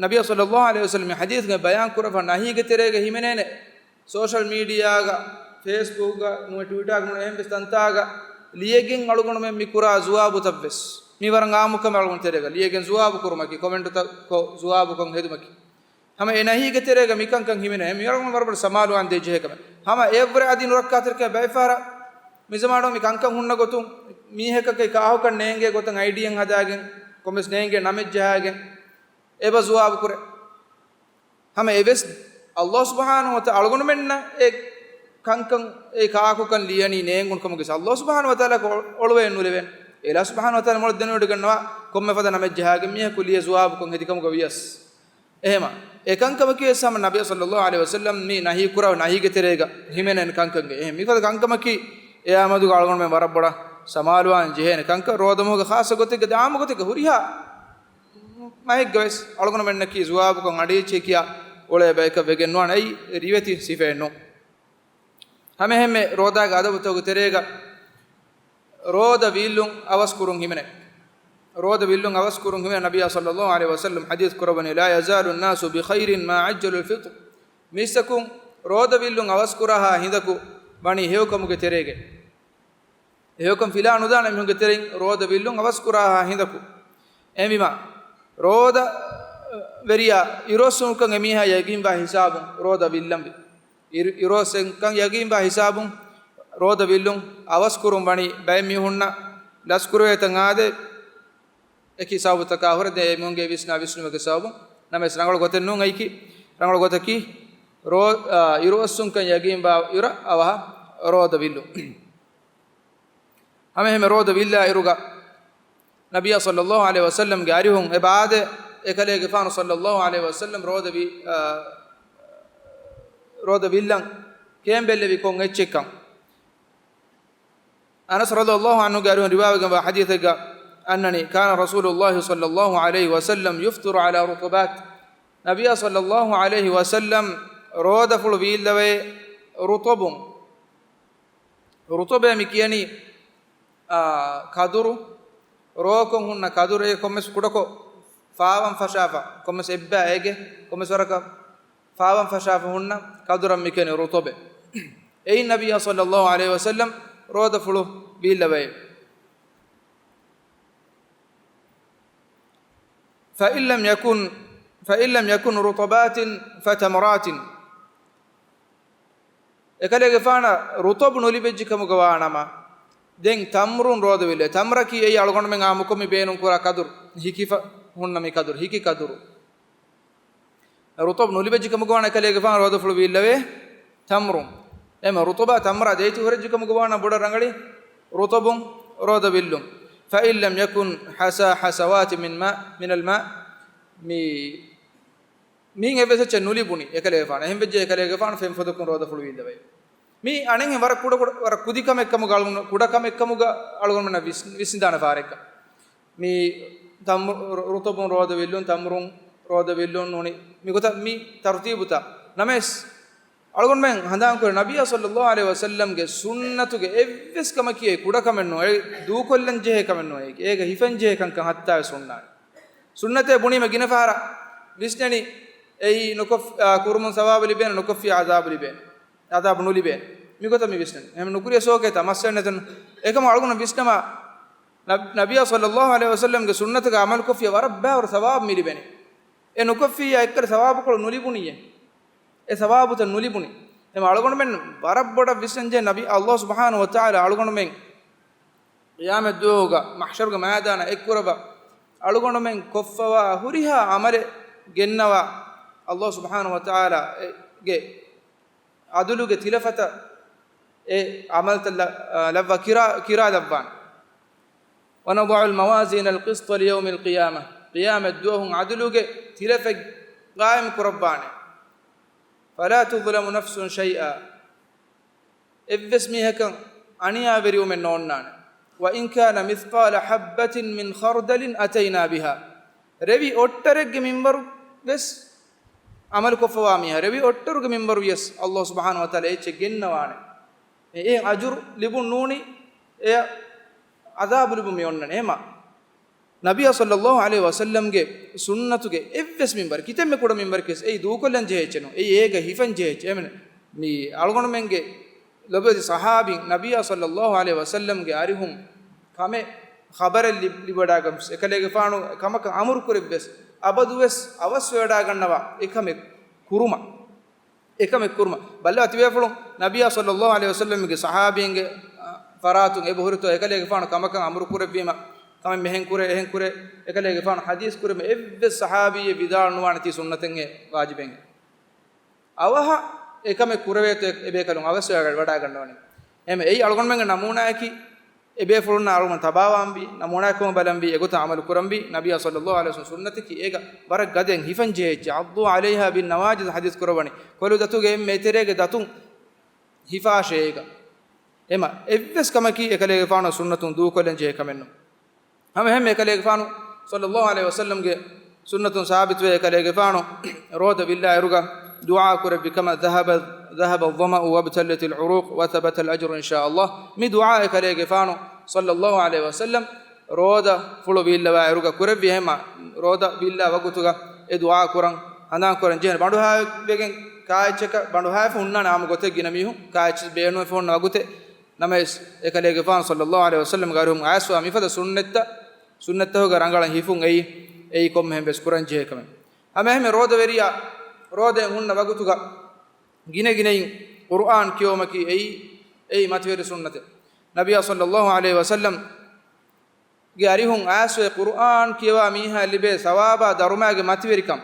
ނަބިއްޔާ ޞައްލައްލާހު ޢަލައިހި ވަސައްލަމް މި ޙަދީޘްގަ ބަޔާން ކުރައްވާ ނަހީގެ ތެރޭގަ ހިމެނޭނެ ސޯޝަލް މީޑިއާގަ، ފޭސްބުކްގަ ނޫން، ޓްވިޓާގަ ނޫން، އެހެން ވެސް ތަންތާގަ ލިޔެގެން އަޅުގަނޑުމެން މި ކުރާ ޒުވާބުތައް ވެސް. މި ވަރަށް އާއްމު ކަމެއް އަޅުގަނޑު ތެރޭގަ. ލިޔެގެން ޒުވާބު ކުރުމަކީ، ކޮމެންޓުތައް ކޮށް ޒުވާބުކޮށް ހެދުމަކީ. ހަމަ އެ ނަހީގެ ތެރޭގަ މިކަންކަން ހިމެނޭ، މި އަޅުގަނޑު ވަރަށް ބޮޑަށް ސަމާލުވާން ދޭ ޖެހޭ ކަމެއް. ހަމަ އެއަށްވުރެ އަދި ނުރައްކާތެރިކަމެއް ބައެއް ފަހަރަށް މި ޒަމާނު މި ކަންކަން ހުންނަ ގޮތުން މީހަކަކީ ކާހުކަން ނޭނގޭ ގޮތަށް އައިޑިއެއް ހަދާގެން، ކޮންމެސް ނޭނގޭ ނަމެއް ޖަހާގެން އެބަ ޒުވާބު ކުރޭ. ހަމަ އެވެސް ﷲ ސުބްޙާނަހު ވަތަޢާލާ އަޅުގަނޑުމެންނަށް އެ ކަންކަން، އެ ކާކުކަން ލިޔަނީ ނޭނގުނު ކަމުގެ ﷲ ސުބްޙާނަހު ވަތަޢާލާއަކު އޮޅުވައެއް ނުލެވޭނެ. އެ ﷲ ސުބްޙާނަހު ވަތަޢާލާ މޮޅަށް ދެނެވޮޑިގަންނަވާ ކޮންމެ ފަދަ ނަމެއް ޖަހާގެން މީހަކު ލިޔެ ޒުވާބުކޮށް ހެދި ކަމުގަ ވިޔަސް. އެހެމަ އެ ކަންކަމަކީ ވެސް ހަމަ ނަބިއްޔާ ޞައްލައްލާހު ޢަލައިހި ވަސައްލަމް މި ނަހީ ކުރާ ނަހީގެ ތެރޭގަ ހިމެނޭނެ ކަންކަންގެ. އެހެން މިފަދަ ކަންކަމަކީ އެއާ މެދުގަ އަޅުގަނޑުމެން ވަރަށް ބޮޑަށް ސަމާލުވާން ޖެހޭނެ ކަންކަން. ރޯދަމަހުގެ ޚާއްޞަ ގޮތެއްގަ ދާމަ ގޮތެއްގަ ހުރިހާ މަހެއްގަ ވެސް އަޅުގަނޑުމެންނަކީ ޒުވާބުކޮށް އަޑިއެއްޗެއް ކިޔާ އުޅޭ ބަޔަކަށް ވެގެން ނުވާނެ. އެއީ ރިވެތި ސިފައެއް ނޫން. ހަމައެހެންމެ ރޯދާގެ އަދަބުތަކުގެ ތެރޭގަ ރޯދަ ވީއްލުން އަވަސްކުރުން ހިމެނޭ. ރޯދަ ވީއްލުން އަވަސްކުރުން ހިމެނޭ. ނަބިއްޔާ ޞައްލައްލާހު ޢަލައިހި ވަސައްލަމް ޙަދީޘް ކުރައްވަނީ، لا يزال الناس بخير ما عجلوا الفطر. މީސްތަކުން ރޯދަ ވީއްލުން އަވަސްކުރާހާ ހިނދަކު ވަނީ ހެޔޮކަމުގެ ތެރޭގައި. ހެޔޮކަން ފިލާ ނުދާނެ މީހުންގެ ތެރެއިން ރޯދަ ވީއްލުން އަވަސްކުރާހާ ހިނދަކު. އެހެންވީމާ، ރޯދަ ވެރިޔާ އިރުއޮއްސުންކަން އެމީހާ ޔަގީންވާ ހިސާބުން ރޯދަ ވީއްލަންވީ. އިރު-، އިރުއޮއްސެންކަން ޔަގީންވާ ހިސާބުން ރޯދަ ވީއްލުން އަވަސްކުރުން ވަނީ ބައެއް މީހުންނަށް ލަސްކުރެވޭތަން އާދޭ، އެކި ސަބަބުތަކާ ހުރެ ދެ އެމީހުންގެ ވިސްނާ ވިސްނުމެއްގެ ސަބަބުން. ނަމަވެސް ރަނގަޅު ގޮތެއް ނޫން އައިކި. ރަނގަޅު ގޮތަކީ ރޯ-، އާ، އިރުއޮއްސުންކަން ޔަގީންވާ އިރަށް އަވަހަށް ރޯދަ ވިއްލުން. ހަމައެހެންމެ ރޯދަ ވިއްލާ އިރުގަ ނަބިއްޔާ ޞައްލައްލާހު ޢަލައިހި ވަސައްލަމްގެ އަރިހުން އެބަ އާދޭ، އެކަލޭގެފާނު ޞައްލައްލާހު ޢަލައިހި ވަސައްލަމް ރޯދަ ވި-، އާ، ރޯދަ ވިއްލަން ކޭންބެއްލެވި ކޮން އެއްޗެއްކަން. އަނަސް ރަޟިޔައްލާހު ޢަންހުގެ އަރިހުން ރިވާވެގެންވާ ޙަދީޘެއްގަ އަންނަނީ، كان رسول الله صلى الله عليه وسلم يفطر على رطبات. ނަބިއްޔާ ޞައްލައްލާހު ޢަލައިހި ވަސައްލަމް ރޯދަފުޅު ވީއްލަވޭ ރުޠަބުން. ރުޠަބޭ މި ކިޔަނީ، އާ، ކަދުރު، ރޯކޮށް ހުންނަ ކަދުރެއް ކޮންމެސް ކުޑަކޮށް ފާވަން ފަށާފަ، ކޮންމެސް އެއްބައިގެ، ކޮންމެސް ވަރަކަށް ފާވަން ފަށާފަ ހުންނަ ކަދުރަށް މި ކިޔަނީ ރުޠަބޭ. އެއިން ނަބިއްޔާ ޞައްލައްލާހު ޢަލައިހި ވަސައްލަމް ރޯދަފުޅު ވީއްލަވައޭ. فإن لم يكن، فإن لم يكن رطبات فتمرات. އެކަލޭގެފާނަށް ރުޠަބު ނުލިބެއްޖެ ކަމުގަ ވާނަމަ، ދެން ތަމްރުން ރޯދަ ވިއްލަ. ތަމްރަކީ އެއީ އަޅުގަނޑުމެން އާއްމުކޮށް މި ބޭނުން ކުރާ ކަދުރު، ހިކިފަ ހުންނަ މި ކަދުރު، ހިކި ކަދުރު. ރުޠަބު ނުލިބެއްޖެ ކަމުގަ ވާނަމަ އެކަލޭގެފާނު ރޯދަފުޅު ވީއްލަވޭ ތަމްރުން. އެމަ ރުޠަބާ ތަމްރާ ދޭތި ހުރެއްޖެ ކަމުގަ ވާނަމަ ބޮޑަށް ރަނގަޅީ ރުޠަބުން ރޯދަ ވިއްލުން. فإن لم يكن حصى حصوات من ماء، من الماء، މި މިއިން އެއްވެސް އެއްޗެއް ނުލިބުނީ އެކަލޭގެފާނަށް. އެހެން ވެއްޖެ އެކަލޭގެފާނު ފެން ފޮދަކުން ރޯދަފުޅު ވީއްލަވައި. މީ އަނެއްހެން ވަރަށް ކުޑަ ކުޑަ، ވަރަށް ކުދި ކަމެއް ކަމުގަ އަޅުގަނޑު، ކުޑަ ކަމެއް ކަމުގަ އަޅުގަނޑުމެންނަށް ވިސް، ވިސްނިދާނެ ފާރެއްގަ. މީ ތަމްރު، ރު، ރުޠުބުން ރޯދަ ވިއްލުން، ތަމްރުން ރޯދަ ވިއްލުން ނޫނީ. މިގޮތަށް މި ތަރުތީބުތައް. ނަމަވެސް، އަޅުގަނޑުމެން ހަނދާންކުރޭ، ނަބިއްޔާ ޞައްލައްލާހު ޢަލައިހި ވަސައްލަމްގެ ސުންނަތުގެ އެއްވެސް ކަމަކީ އެއީ ކުޑަކަމެއް ނޫން، އެ ދޫކޮށްލަން ޖެހޭ ކަމެއް ނޫން، އޭގެ ހިފަން ޖެހޭ ކަންކަން ހައްތާވެސް ހުންނާނެ. ސުންނަތޭ ބުނީމަ ގިނަ ފަހަރަށް ވިސްނެނީ، އެއީ ނުކޮށް، އާ، ކުރުމުން ސަވާބު ލިބޭނެ، ނުކޮށްފިއްޔާ ޢަޛާބު ލިބޭނެ، ޢަޛާބު ނުލިބޭނެ. މިގޮތަށް މި ވިސްނެނީ. އެހެން ނުކުރިޔަސް އޯކޭތާ، މައްސަލައެއް ނެތުނު. އެކަމު އަޅުގަނޑު ވިސްނަމާ، ނަބް، ނަބިއްޔާ ޞައްލައްލާހު ޢަލައިހި ވަސައްލަމްގެ ސުންނަތުގަ ޢަމަލުކޮށްފިއްޔާ ވަރަށް ބައިވަރު ސަވާބު މި ލިބެނީ. އެ ނުކޮށްފިއްޔާ އެއްކަލަ ސަވާބުކޮޅު ނުލިބުނީއޭ. އެ ސަވާބުތައް ނުލިބުނީ. އެމަ އަޅުގަނޑުމެން ވަރަށް ބޮޑަށް ވިސްނަންޖެހޭ ނަބީ، ﷲ ސުބްޙާނަހޫ ވަތަޢާލާ އަޅުގަނޑުމެން ޤިޔާމަތްދުވަހުގަ މަޙްޝަރުގެ މައިދާނަށް އެއްކުރައްވާ، އަޅުގަނޑުމެން ކޮށްފަވާ ހުރިހާ ޢަމަލެއް ގެންނަވާ، ﷲ ސުބްޙާނަހޫ ވަތަޢާލާގެ ޢަދުލުގެ ތިލަފަތަށް އެ ޢަމަލުތައް ލަ، އަ، ލައްވާ ކިރާ، ކިރާލައްވާނެ. ونضع الموازين القسط ليوم القيامة، ޤިޔާމަތްދުވަހު ޢަދުލުގެ ތިލަފަތް ޤާއިމް ކުރައްވާނެ. فلا تظلم نفس شيئا، އެއްވެސް މީހަކަށް އަނިޔާވެރިވުމެއް ނޯންނާނެ. وإن كان مثقال حبة من خردل أتينا بها، ރެވި އޮއްޓަރެއްގެ މިންވަރު ވެސް ޢަމަލުކޮށްފަވާ މީހާ، ރެވި އޮއްޓަރުގެ މިންވަރު ވިޔަސް ﷲ ސުބްޙާނަހޫ ވަތަޢާލާ އެއްޗެއް ގެންނަވާނެ. އެ، އެ އަޖުރު ލިބުން ނޫނީ، އެ ޢަޛާބު ލިބުން މި އޮންނަނީ. އެހެމަ ނަބިއްޔާ ޞައްލައްލާހު ޢަލައިހި ވަސައްލަމްގެ ސުންނަތުގެ އެއްވެސް މިންވަރެއް، ކިތަންމެ ކުޑަ މިންވަރެއް ވެސް އެއީ ދޫކޮށްލަން ޖެހޭ އެއްޗެއް ނޫން. އެއީ އޭގަ ހިފަން ޖެހޭ އެއްޗެއް. އެމެން މި އަޅުގަނޑުމެންގެ ލޮބުވެތި ޞަޙާބީން ނަބިއްޔާ ޞައްލައްލާހު ޢަލައިހި ވަސައްލަމްގެ އަރިހުން ކަމެއް ޚަބަރެއް ލި، ލިބިވަޑާގަން ވެސް، އެކަލޭގެފާނު ކަމަކަށް އަމުރު ކުރެއްވިޔަސް، އަބަދުވެސް އަވަސްވެވަޑާގަންނަވާ އެކަމެއް ކުރުމަށް. އެކަމެއް ކުރުމަށް. ބައްލަވާ ތިބޭފުޅުން ނަބިއްޔާ ޞައްލައްލާހު ޢަލައިހި ވަސައްލަމްގެ ޞަޙާބީންގެ، އަ، ފަރާތުން އެބަހުރިތޯ އެކަލޭގެފާނު ކަމަކަށް އަމުރު ކުރެއްވީމަ، ކަމެއް މިހެން ކުރޭ، އެހެން ކުރޭ، އެކަލޭގެފާނު ޙަދީޘް ކުރީމަ އެއްވެސް ޞަޙާބީއެއް ވިދާޅު ނުވާނެ ތީ ސުންނަތެއްހޭ ވާޖިބެއްހޭ. އަވަހަށް އެކަމެއް ކުރެވޭތޯ އެ، އެބޭކަލުން އަވަސްވެ ވަޑާގަންނަވަނީ. އެހެން އެއީ އަޅުގަނޑުމެންގެ ނަމޫނާއަކީ، އެބޭފުޅުންނާ އަޅުގަނޑު ތަބާވާންވީ، ނަމޫނާއެއްކަމަށް ބަލަންވީ، އެގޮތަށް ޢަމަލު ކުރަންވީ، ނަބިއްޔާ ޞައްލައްލާހު ޢަލައިހި ވަސައްލަމް ސުންނަތަކީ އޭގަ ވަރަށް ގަދައިން ހިފަން ޖެހޭ އެއްޗެއް. عضوا عليها بالنواجذ ޙަދީޘް ކުރައްވަނީ. ކޮލު ދަތުގެ އެންމެ އެތެރޭގެ ދަތުން ހިފާށޭ އޭގަ. އެމަ އެއްވެސް ކަމަކީ އެކަލޭގެފާނު ސުންނަތުން ދޫކޮށްލަން ޖެހޭ ކަމެއް ނޫން. ހަމަ އެހެންމެ އެކަލޭގެފާނު ޞައްލައްލާހު ޢަލައިހި ވަސައްލަމްގެ ސުންނަތުން ސާބިތުވޭ، އެކަލޭގެފާނު ރޯދަ ވިއްލާ އިރުގަ ދުޢާ ކުރެއްވި ކަމަށް، ذهب، ذهب الظمأ وابتلت العروق وثبت الأجر إن شاء الله. މި ދުޢާ އެކަލޭގެފާނު ޞައްލައްލާހު ޢަލައިހި ވަސައްލަމް ރޯދަ ފުޅު ވީއްލަވާ އިރުގަ ކުރެއްވި. އެހެންމަ ރޯދަ ވީއްލާ ވަގުތުގަ އެ ދުޢާ ކުރަން ހަނދާން ކުރަން ޖެހޭނެ. ބަނޑުހާވެގެން ކާއެއްޗަކަށް، ބަނޑުހާވެފަ ހުންނާނެ އާއްމު ގޮތެއް ގިނަ މީހުން ކާއެއްޗެއް ބޭނުންވެފަ ހުންނަ ވަގުތެއް. ނަމަވެސް އެކަލޭގެފާނު ޞައްލައްލާހު ޢަލައިހި ވަސައްލަމްގެ އަރިހުން އައިސްވާ މިފަދަ ސުންނަތްތައް، ސުންނަތްތަކުގެ ރަނގަޅަށް ހިފުން އެއީ، އެއީ ކޮންމެހެން ވެސް ކުރަން ޖެހޭ ކަމެއް. ހަމަ އެހެންމެ ރޯދަވެރިޔާ ރޯދައިން ހުންނަ ވަގުތުގަ ގިނަ ގިނައިން ޤުރުއާން ކިޔެވުމަކީ އެއީ، އެއީ މަތިވެރި ސުންނަތެއް. ނަބިއްޔާ ޞައްލައްލާހު ޢަލައިހި ވަސައްލަމް ގެ އަރިހުން އައިސްވެ ޤުރުއާން ކިޔަވާ މީހާ ލިބޭ ސަވާބާ ދަރުމައިގެ މަތިވެރިކަން،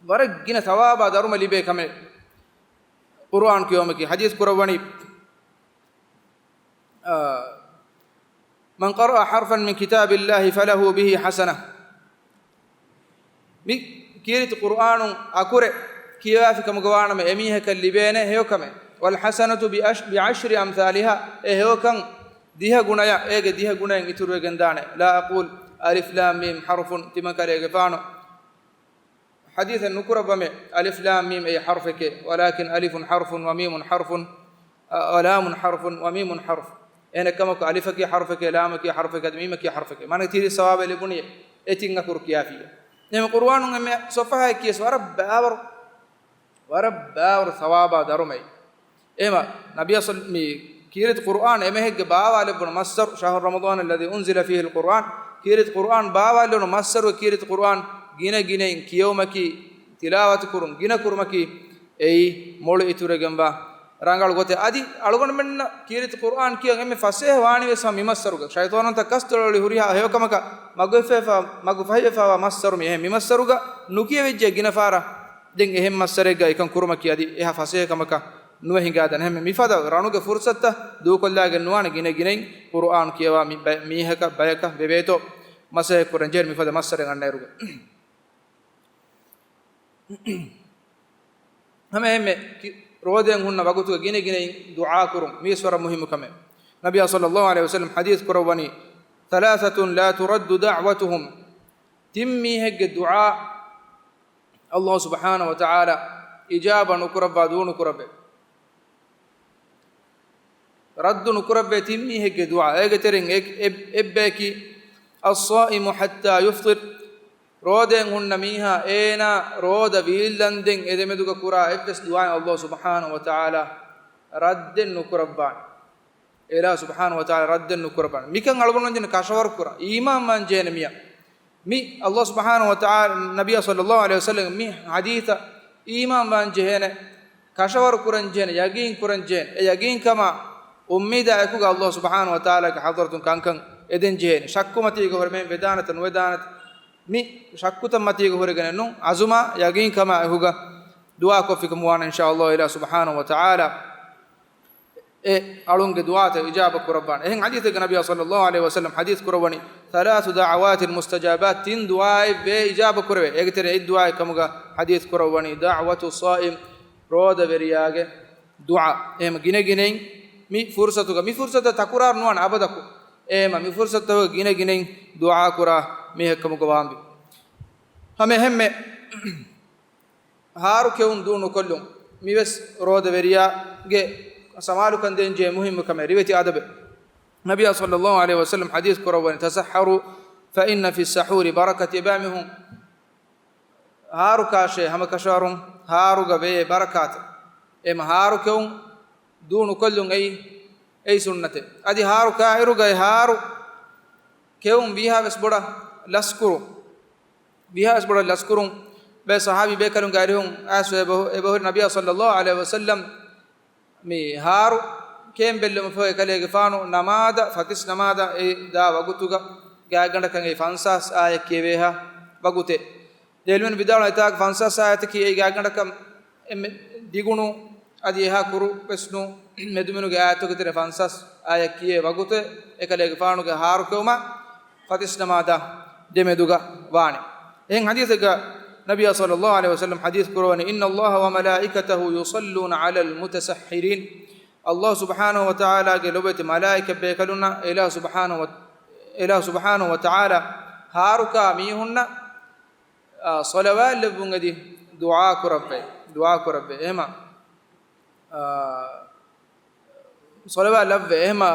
ވަރަށް ގިނަ ސަވާބާ ދަރުމަ ލިބޭ ކަމެއް ޤުރުއާން ކިޔަވުމަކީ. ޙަދީޘް ކުރައްވަނީ، އާ، من قرأ حرفا من كتاب الله فله به حسنة. މި ކީރިތި ޤުރުއާނުން އަކުރެއް ކިޔަވާފި ކަމުގަ ވާނަމަ، އެމީހަކަށް ލިބޭނެ ހެޔޮކަމެއް. والحسنة بعش، بعشر أمثالها، އެ ހެޔޮކަން ދިހަ ގުނަޔަށް، އޭގެ ދިހަ ގުނައިން އިތުރުވެގެންދާނެ. لا أقول ألف لام ميم حرف، ތިމަންކަލޭގެފާނު ޙަދީޘެއް ނުކުރައްވަމޭ، އަލިފް ލާމް މީމް އެއީ ޙަރުފެކޭ، ولكن ألف حرف وميم حرف، އަ، ولام حرف وميم حرف. އެހެނެއްކަމަކު، އަލިފަކީ ޙަރުފެކޭ، ލާމަކީ ޙަރުފެކޭ، އަދި މީމަކީ ޙަރުފެކޭ. މާނަ ތިރީސް ސަވާބެއް ލިބުނީ އެ ތިން އަކުރު ކިޔާފިއްޔާ. އެހެން ޤުރުއާނުން އެންމެ ޞަފްޙާއެއް ކިޔަސް ވަރަށް ބާވަރު، ވަރަށް ބާވަރު ސަވާބާ ދަރުމައެއް. އެހެމަ ނަބިއްޔާ ޞައް، މި ކީރިތި ޤުރުއާން އެމެހެއްގެ ބާވާލެއްވުނު މައްސަރު، شهر رمضان الذي أنزل فيه القرآن، ކީރިތި ޤުރުއާން ބާވާލެވުނު މައްސަރު، ކީރިތި ޤުރުއާން ގިނަ ގިނައިން ކިޔެވުމަކީ، ތިލާވަތު ކުރުން، ގިނަ ކުރުމަކީ، އެއީ މޮޅު އިތުރުވެގެންވާ ރަނގަޅު ގޮތެއް. އަދި އަޅުގަނޑުމެންނަށް ކީރިތި ޤުރުއާން ކިޔަން އެންމެ ފަސޭހަ ވާނީ ވެސް ހަމަ މި މައްސަރުގަ. ޝައިޠާނުންތައް ކަސްތޮޅު އެޅި ހުރިހާ ހެޔޮކަމަކަށް މަގުފަހިވެފަ، މަގުފަހިވެފަވާ މައްސަރު މި. އެހެން މި މައްސަރުގަ ނުކިޔެވިއްޖެ ގިނަ ފަހަރަށް ދެން އެހެން މައްސަރެއްގަ އެކަން ކުރުމަކީ އަދި އެހާ ފަސޭހަ ކަމަކަށް ނުވެ ހިނގާދާނެ. އެހެން މިފަދަ ރަނުގެ ފުރުޞަތުތައް ދޫކޮށްލާގެން ނުވާނެ ގިނަ ގިނައިން ޤުރުއާން ކިޔަވާ މި ބަ، މީހަކަށް ބަޔަކަށް ވެވޭތޯ މަސައްކަތް ކުރަން ޖެހޭ މިފަދަ މައްސަރެއް އަންނައިރުގަ. ހަމަ އެހެންމެ ކި، ރޯދައިން ހުންނަ ވަގުތުގަ ގިނަ ގިނައިން ދުޢާ ކުރުން މީސް ވަރަށް މުހިއްމު ކަމެއް. ނަބިއްޔާ ޞައްލައްލާހު ޢަލައިހި ވަސައްލަމް ޙަދީޘް ކުރައްވަނީ، ثلاثة لا ترد دعوتهم، ތިން މީހެއްގެ ދުޢާ ﷲ ސުބްޙާނަހޫ ވަތަޢާލާ އިޖާބަ ނުކުރައްވާ، ދޫ ނުކުރައްވޭ. ރައްދު ނުކުރައްވޭ ތިން މީހެއްގެ ދުޢާ. އޭގެ ތެރެއިން އެ-، އެ-، އެއްބަޔަކީ، الصائم حتى يفطر، ރޯދައިން ހުންނަ މީހާ އޭނާ ރޯދަ ވީއްލަންދެން އެދެމެދުގަ ކުރާ އެއްވެސް ދުޢާއެއް ﷲ ސުބްޙާނަހޫ ވަތަޢާލާ ރައްދެއް ނުކުރައްވާނެ. އެލާ ސުބްޙާނަހޫ ވަތަޢާލާ ރައްދެއް ނުކުރައްވާނެ. މިކަން އަޅުގަނޑުމެން ކަށަވަރު ކުރާ، އީމާންވާން ޖެހޭނެ މިޔަށް. މި ﷲ ސުބްޙާނަހޫ ވަތަޢާލާ، ނަބިއްޔާ ޞައްލައްލާހު ޢަލައިހި ވަސައްލަމް މި ޙަދީޘަށް އީމާންވާން ޖެހޭނެ، ކަށަވަރު ކުރަން ޖެހޭނެ، ޔަގީން ކުރަން ޖެހޭނެ. އެ ޔަގީންކަމާ އުއްމީދާ އެކުގަ ﷲ ސުބްޙާނަހޫ ވަތަޢާލާގެ ޙަޟްރަތުން ކަންކަން އެދެން ޖެހޭނެ. ޝައްކު މަތީގަ ހުރެ މެން ވެދާނެތަ ނުވެދާނެތަ، މި ޝައްކުތައް މަތީގަ ހުރެގެނެއް ނޫން، ޢަޒުމާ ޔަގީންކަމާ އެކުގަ ދުޢާ ކޮށްފިކަމު ވާނެ އިންޝާﷲ އިލާހު ސުބްޙާނަހޫ ވަތަޢާލާ. އެ އަޅުންގެ ދުޢާތައް އިޖާބަ ކުރައްވާނެ. އެހެން ޙަދީޘެއްގަ ނަބިއްޔާ ޞައްލައްލާހު ޢަލައިހި ވަސައްލަމް ޙަދީޘް ކުރައްވަނީ، ثلاث دعوات مستجابات، ތިން ދުޢާއެއް ވޭ އިޖާބަ ކުރެވޭ. އޭގެ ތެރެއިން އެއް ދުޢާއެއް ކަމުގަ ޙަދީޘް ކުރައްވަނީ، دعوة الصائم، ރޯދަވެރިޔާގެ ދުޢާ. އެހެން ގިނަ ގިނައިން މި ފުރުޞަތުގަ، މި ފުރުޞަތަށް ތަކުރާރު ނުވާނެ އަބަދަކު. އެހެން މި ފުރުޞަތުގަ ގިނަ ގިނައިން ދުޢާ ކުރާ މީހެއް ކަމުގަ ވާންވީ. ހަމަ އެހެންމެ ހާރު ކެއުން ދޫ ނުކޮށްލުން މިވެސް ރޯދަވެރިޔާގެ ސަމާލުކަން ދޭން ޖެހޭ މުހިއްމު ކަމެއް. ރިވެތި އަދަބެއް. ނަބިއްޔާ ޞައްލައްލާހު ޢަލައިހި ވަސައްލަމް ޙަދީޘް ކުރައްވަނީ، تسحروا فإن في السحور بركة. އެބައިމީހުން ހާރު ކާށޭ ހަމަކަށަވަރުން ހާރުގަ ވޭ ބަރަކާތެއް. އެހެން ހާރު ކެއުން ދޫ ނުކޮށްލުން އެއީ، އެއީ ސުންނަތެއް. އަދި ހާރު ކާއިރުގައި ހާރު ކެއުން ވީހާވެސް ބޮޑަށް ލަސްކުރުން. ވީހާވެސް ބޮޑަށް ލަސްކުރުން ބެ ޞަޙާބީ ބޭކަލުންގެ އަރިހުން އައިސް އެބަހު-، އެބަހުރި ނަބިއްޔާ ޞައްލައްލާހު ޢަލައިހި ވަސައްލަމް މި ހާރު ކެއުން ބެއްލުމަށްފަހު އެކަލޭގެފާނު ނަމާދަށް، ފަތިސް ނަމާދަށް އެ ދާ ވަގުތުގަ ގާތްގަނޑަކަށް އެ ފަންސާސް އާޔަތް ކިޔެވޭހާ ވަގުތެއް. ދެ ޢިލްމުވެރިން ވިދާޅުވާ އެތާކު ފަންސާސް އާޔަތަކީ އެއީ ގާތްގަނޑަކަށް އެންމެ ދިގުނު އަދި އެހާ ކުރު ވެސް ނޫން. މެދުމިނުގެ އާޔަތުގެ ތެރެ ފަންސާސް އާޔަތް ކިޔޭ ވަގުތެއް އެކަލޭގެފާނުގެ ހާރު ކެއުމާ ފަތިސް ނަމާދާ ދެމެދުގަ ވާނެ. އެހެން ޙަދީޘެއްގަ ނަބިއްޔާ ޞައްލައްލާހު ޢަލައިހި ވަސައްލަމް ޙަދީޘް ކުރައްވަނީ، إن الله وملائكته يصلون على المتسحرين. ﷲ ސުބްޙާނަހޫ ވަތަޢާލާގެ ލޮބުވެތި މަލާއިކަ ބޭކަލުންނަށް އެލާ ސުބްޙާނަހޫ ވަ-، އެލާ ސުބްޙާނަހޫ ވަތަޢާލާ ހާރުކާ މީހުންނަށް، އާ، ޞަލަވާތް ލެއްވުން އެދި ދުޢާ ކުރައްވައި، ދުޢާ ކުރައްވައި. އެހެމަ، އާ، ޞަލަވާތް ލައްވައި. އެހެމަ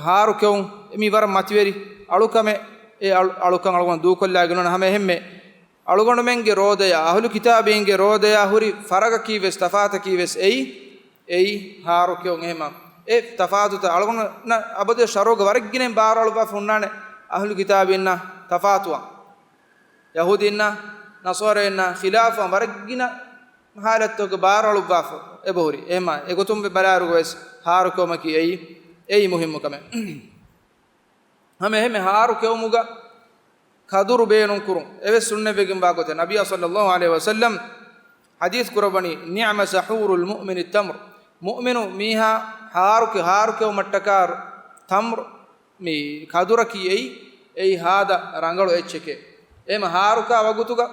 ހާރު ކެއުން މީ ވަރަށް މަތިވެރި އަޅުކަމެއް. އެ އަޅު-، އަޅުކަން އަޅުގަނޑު ދޫކޮށްލާގެން ނޫން. ހަމަ އެހެންމެ އަޅުގަނޑުމެންގެ ރޯދަޔާ، އަހުލު ކިތާބީންގެ ރޯދަޔާ ހުރި ފަރަގަކީ ވެސް، ތަފާތަކީ ވެސް އެއީ، އެއީ ހާރު ކެއުން. އެހެމަ އެ ތަފާތުތައް އަޅުގަނޑު އަބަދު ޝަރުޢުގަ ވަރަށް ގިނައިން ބާރު އަޅުއްވާފަ ހުންނާނެ އަހުލު ކިތާބީންނާ ތަފާތުވާ. ޔަހޫދީންނާ ނަޞާރާއިންނާ ޚިލާފަށް ވަރަށް ގިނަ ހާލަތްތަކުގެ ބާރު އަޅުއްވާފަ އެބަހުރި. އެހެމަ އެގޮތުން ބަލާއިރުގަ ވެސް ހާރު ކެއުމަކީ އެއީ، އެއީ މުހިއްމު ކަމެއް. ހަމަ އެހެމެ ހާރު ކެއުމުގަ ކަދުރު ބޭނުން ކުރުން އެވެސް ސުންނަތްވެގެންވާ ގޮތެއް. ނަބިއްޔާ ޞައްލައްލާހު ޢަލައިހި ވަސައްލަމް ޙަދީޘް ކުރައްވަނީ، نعم سحور المؤمن التمر. މުއުމިނު މީހާ ހާރު ކެ-، ހާރު ކެއުމަށްޓަކާ ތަމްރު، މި ކަދުރަކީ އެއީ، އެއީ ހާދަ ރަނގަޅު އެއްޗެކޭ. އެހެމަ ހާރުކާ ވަގުތުގަ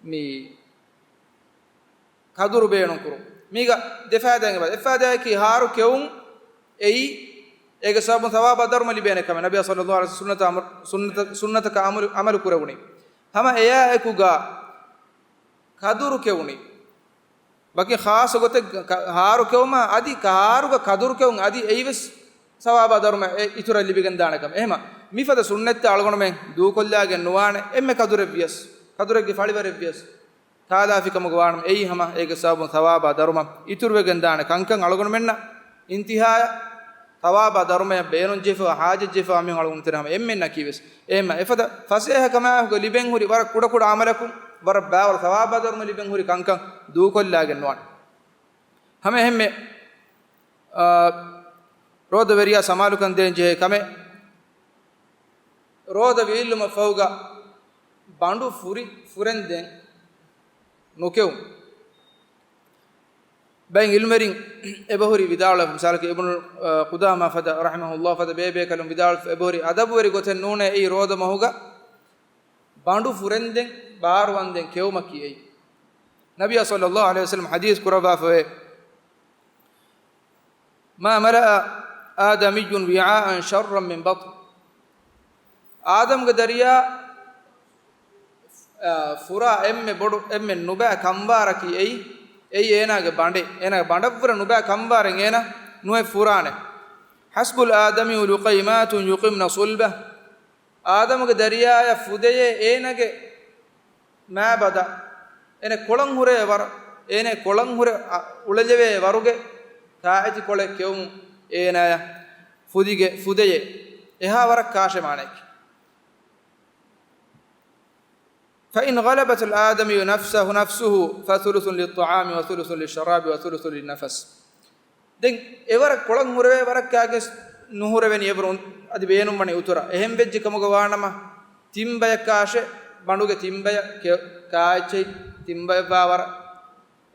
މި ކަދުރު ބޭނުން ކުރުން. މީގަ ދެ ފާއިދާއެއް އެބަ-، އެއް ފާއިދާއަކީ ހާރު ކެއުން އެއީ، އޭގެ ސަބަބުން ސަވާބާ ދަރުމަ ލިބޭނެ ކަމެއް. ނަބިއްޔާ ޞައްލައްލާހު ޢަލައިހި ވަސައްލަމް ސުންނަތަށް އަމަލު، ސުންނަތަ-، ސުންނަތަކަށް އަމަލު، އަމަލު ކުރެވުނީ. ހަމަ އެޔާ އެކުގަ ކަދުރު ކެއުނީ. ބަކި ޚާއްޞަ ގޮތެއް ކަ-، ހާރު ކެއުމާ އަދި ކަ-، ހާރުގަ ކަދުރު ކެއުން އަދި އެއީވެސް ސަވާބާ ދަރުމަ އެ އިތުރަށް ލިބިގެން ދާނެ ކަމެއް. އެހެމަ މިފަދަ ސުންނަތްތައް އަޅުގަނޑުމެން ދޫކޮށްލާގެން ނުވާނެ. އެންމެ ކަދުރެއް ވިޔަސް، ކަދުރެއްގެ ފަޅިވަރެއް ވިޔަސް، ކާލާފިކަމުގަ ވާނަމަ އެއީ ހަމަ އޭގެ ސަބަބުން ސަވާބާ ދަރުމަ އިތުރުވެގެން ދާނެ ކަންކަން އަޅުގަނޑުމެންނަށް އިންތިހާޔަށް ސަވާބާ ދަރުމަޔަށް ބޭނުންޖެހިފައިވާ ހާޖަތްޖެހިފައިވާ މީހުން އަޅުގަނޑު ތެރޭ ހަމަ އެންމެންނަކީ ވެސް. އެހެމަ އެފަދަ ފަސޭހަކަމާއެކުގަ ލިބެން ހުރި ވަރަށް ކުޑަކުޑަ އަމަލަކުން ވަރަށް ބާވަރު ސަވާބާ ދަރުމަ ލިބެން ހުރި ކަންކަން ދޫކޮށްލާގެން ނުވާނެ. ހަމަ އެހެންމެ، އާ، ރޯދަވެރިޔާ ސަމާލުކަން ދޭން ޖެހޭ ކަމެއް، ރޯދަ ވީއްލުމަށް ފަހުގަ ބަނޑު ފުރި ފުރެންދެން ނުކެއުން. ބައެއް ޢިލްމުވެރިން އެބަހުރި ވިދާޅުވެފަ، މިސާލަކަށް އިބްނު، އަ، ޤުދާމާ ފަދަ ރަޙިމަހުﷲ ފަދަ ބޭބޭކަލުން ވިދާޅުވެފަ އެބަހުރި އަދަބުވެރި ގޮތެއް ނޫނޭ އެއީ ރޯދަ މަހުގަ ބަނޑު ފުރެންދެން ބާރު ވަންދެން ކެއުމަކީ އެއީ. ނަބިއްޔާ ޞައްލައްލާހު ޢަލައިހި ވަސައްލަމް ޙަދީޘް ކުރައްވާފަވޭ، ما ملأ آدمي وعاء شرا من بطن. އާދަމްގެ ދަރިޔާ، އާ، ފުރާ އެންމެ ބޮޑު، އެންމެ ނުބައި ކަންވާރަކީ އެއީ، އެއީ އޭނާގެ ބަނޑޭ. އޭނާގެ ބަނޑަށްވުރެ ނުބައި ކަންވާރެއް އޭނާ ނުއެއް ފުރާނެ. حسب الآدمي لقيمات يقمن صلبه. އާދަމުގެ ދަރިޔާޔަށް ފުދެޔޭ އޭނާގެ މާބަދަ، އޭނަ ކޮޅަން ހުރޭ ވަރަށް، އޭނަ ކޮޅަން ހުރެ އަ، އުޅެލެވޭ ވަރުގެ ކާއެތި ކޮޅެއް ކެއުމު އޭނާޔަށް ފުދިގެ، ފުދެޔޭ. އެހާ ވަރަށް ކާށޭ މާނައަކީ. فإن غلبت الآدمي نفسه، نفسه، فثلث للطعام وثلث للشراب وثلث للنفس. ދެން އެވަރަށް ކޮޅަން ހުރެވޭ ވަރަށް ކާގެސް ނުހުރެވެނީ އެވަރުން އަދި ބޭނުންވަނީ އުތުރަށް. އެހެން ވެއްޖެ ކަމުގަ ވާނަމަ، ތިން ބަޔަށް ކާށޭ، ބަނޑުގެ ތިން ބަޔަށް ކެ، ކާ އެއްޗެހި، ތިން ބަޔަށް ވާ ވަރަށް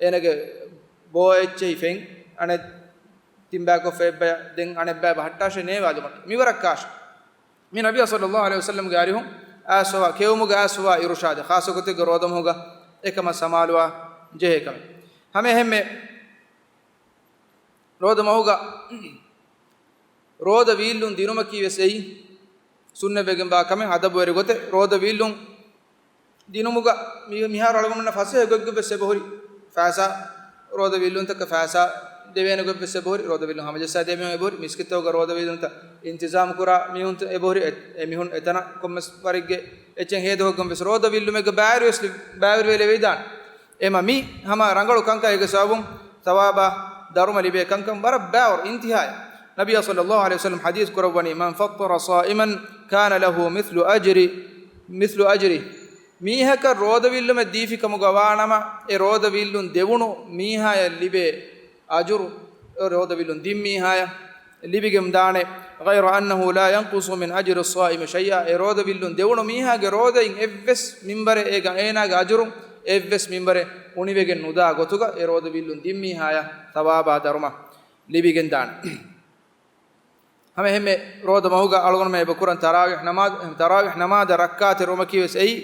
އޭނަގެ ބޯ އެއްޗެހި ފެން، އަނެއް ތިން ބަޔަކޮށްފަ އެއްބަޔަށް ދެން އަނެއްބަޔަށް ބަހައްޓާށޭ ނޭވާލުމަށް. މިވަރަށް ކާށޭ. މި ނަބިއްޔާ ޞައްލައްލާހު ޢަލައިހި ވަސައްލަމްގެ އަރިހުން އައިސްފަވާ، ކެއުމުގެ އައިސްފަވާ އިރުޝާދެއް، ޚާއްޞަގޮތެއްގަ ރޯދަމަހުގަ އެކަމަށް ސަމާލުވާ ޖެހޭ ކަމެއް. ހަމައެހެންމެ ރޯދަމަހުގަ ރޯދަ ވީއްލުން ދިނުމަކީ ވެސް އެއީ ސުންނަތްވެގެންވާ ކަމެއް. އަދަބުވެރި ގޮތެއް ރޯދަ ވީއްލުން ދިނުމުގަ މި، މިހާރު އަޅުގަނޑުމެންނަށް ފަސޭހަ ގޮތްގަ ވެސް އެބަހުރި ފައިސާ، ރޯދަ ވީއްލުންތަކަށް ފައިސާ ދެވޭނެ ގޮތް ވެސް އެބަހުރި. ރޯދަ ވީއްލުން ހަމަޖައްސާދޭ މީހުން އެބަހުރި. މިސްކިތްތަކުގަ ރޯދަ ވީއްލުންތައް އިންތިޒާމް ކުރާ މީހުން އެބަހުރި. އެ، އެ މީހުން އެތަނަށް ކޮންމެސް ވަރެއްގެ އެއްޗެއް ހޭދަކޮށްގެން ވެސް ރޯދަ ވީއްލުމެއްގަ ބައިވެރިވެސް ލި، ބައިވެރިވެލެވިދާނެ. އެމަ މި ހަމަ ރަނގަޅު ކަންކަން އޭގެ ސަބަބުން ސަވާބާ ދަރުމަ ލިބޭ ކަންކަން ވަރަށް ބައިވަރު އިންތިހާއެއް. ނަބިއްޔާ ޞައްލައްލާހު ޢަލައިހި ވަސައްލަމް ޙަދީޘް ކުރައްވަނީ، من فطر صائما كان له مثل أجر، مثل أجره. މީހަކަށް ރޯދަ ވީއްލުމެއް ދީފި ކަމުގަ ވާނަމަ، އެ ރޯދަ ވީއްލުން ދެވުނު މީހާޔަށް ލިބޭ އަޖުރު، އެ ރޯދަ ވީއްލުން ދިން މީހާޔަށް ލިބިގެން ދާނެ. غير أنه لا ينقص من أجر الصائم شيئا. އެ ރޯދަ ވީއްލުން ދެވުނު މީހާގެ ރޯދައިން އެއްވެސް މިންވަރެއް އޭގަ އޭނާގެ އަޖުރު އެއްވެސް މިންވަރެއް އުނިވެގެން ނުދާ ގޮތުގަ އެ ރޯދަ ވީއްލުން ދިން މީހާޔަށް ސަވާބާ ދަރުމަ ލިބިގެން ދާނެ. ހަމައެހެންމެ ރޯދަ މަހުގަ އަޅުގަނޑުމެން އެބަ ކުރަން ތަރާވީޙް ނަމާދު، ތަރާވީޙް ނަމާދަށް ރައްކާތެރިވުމަކީ ވެސް އެއީ،